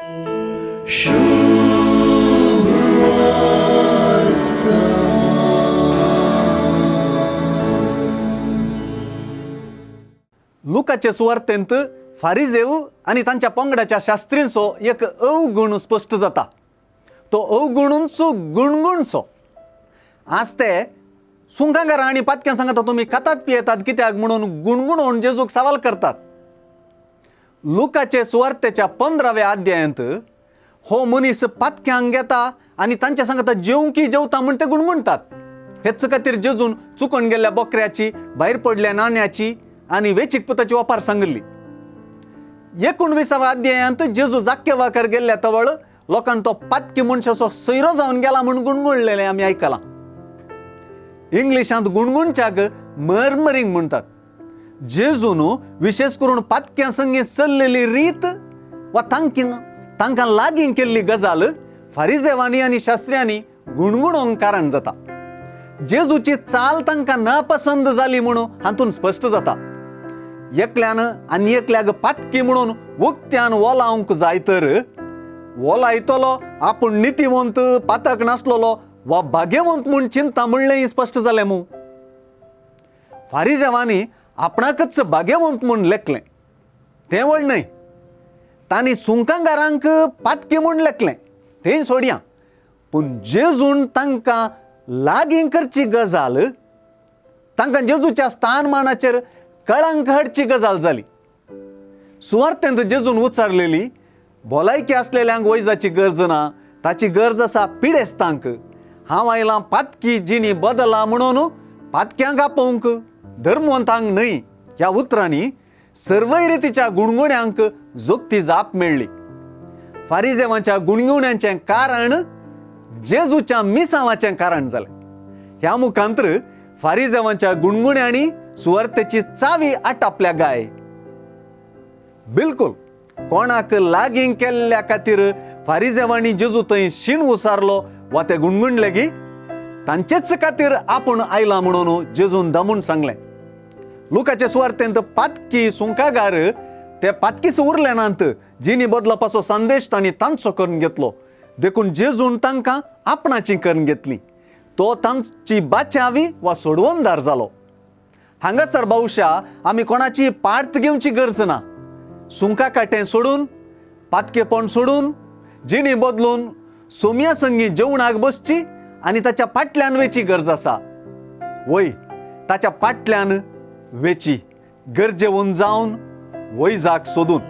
लुकाचे सुवार्तेंत फारिजेव आनी तांच्या पंगडाच्या शास्त्रींचो एक अवगुण स्पश्ट जाता. तो अवगुणूच गुणगुणचो. आज ते सुंकांगारां आनी पातक्यां सांगता तुमी खातात पियेतात कित्याक म्हणून गुणगुणोवन जेजूक सवाल करतात. लुकाचे सुवार्तेच्या 15व्या अध्यायांत हो मनीस पातक्यांक घेता आनी तांच्या सांगता जेवंकी जेवता म्हूण ते गुणगुणटात. हेच खातीर जेजून चुकोन गेल्ल्या बोकऱ्याची, भायर पडल्या नाण्याची आनी वेचीक पुताची वापार सांगिल्ली. 19व्या अध्यायांत जेजू जाक्केवाकर गेल्ल्या तवळ लोकांक तो पातकी मनशाचो सैरो जावन गेला म्हूण गुणगुणलेलें आमी आयकलां. इंग्लिशांत गुणगुणच्याक मरमरींग म्हणटात. जेजून विशेश करून पातक्यां संगी चल्लेली रीत वा तांकां लागीं केल्ली गजाल फारिजेवांनी आनी शास्त्र्यांनी गुणगुणोवंक कारण जाता. जेजूची चाल तांकां नापसंद जाली म्हणून हातून स्पश्ट जाता. एकल्यान आनी एकल्याक पातकी म्हणून उक्त्यान वोलावंक जाय तर वोलायतलो आपूण नितीवंत पातक नासलेलो वा भाग्यवंत म्हूण चिंता म्हणलेंय स्पश्ट जालें मू. फारिजेवांनी आपणाकच भाग्यवंत म्हूण लेखलें तें व्हड न्हय, तांणी सुंकांगारांक पातकी म्हूण लेखलें तें सोडया, पूण जेजून तांकां लागीं करची गजाल, तांकां जेजूच्या स्थानमानाचेर कळंक हाडची गजाल जाली. सुवार्तेंत जेजून उच्चारलेली भलायकी आसलेल्यांक वैजाची गरज ना, ताची गरज आसा पिडेस्तांक. हांव आयलां पातकी जिणी बदला म्हणून पातक्यांक आपोवंक, धर्मवंतांक न्हय. ह्या उतरांनी सर्वय रितीच्या गुणगुण्यांक जोगती जाप मेळ्ळी. फारिजेवांच्या गुणगुण्यांचें कारण जेजूच्या मिसांवाचें कारण जालें. ह्या मुखांतर फारिजेवांच्या गुणगुण्यांनी सुवार्तेची चावी आटापल्या गाय. बिलकुल कोणाक लागीं केल्ल्या खातीर फारिजेवांनी जेजू थंय शीण उसारलो वा ते गुणगुणले गी तांचेच खातीर आपूण आयला म्हणून जेजून दमून सांगलें. लुकाचे सुवार्तेंत पातकी सुंकागार ते पातकीच उरले नात, जिणी बदलपाचो संदेश तांणी तांचो करून घेतलो. देखून जेजून तांकां आपणाची करून घेतली. तो तांची बाचावी वा सोडवणदार जालो. हांगासर बहुशा आमी कोणाची पार्त घेवची गरज ना. सुंका काटें सोडून, पातकेपण सोडून, जिणी बदलून सोम्या संगी जेवणाक बसची आनी ताच्या फाटल्यान वेची गरज आसा. वय ताच्या फाटल्यान वेची गरजेवन जावन वैजाक सोदून.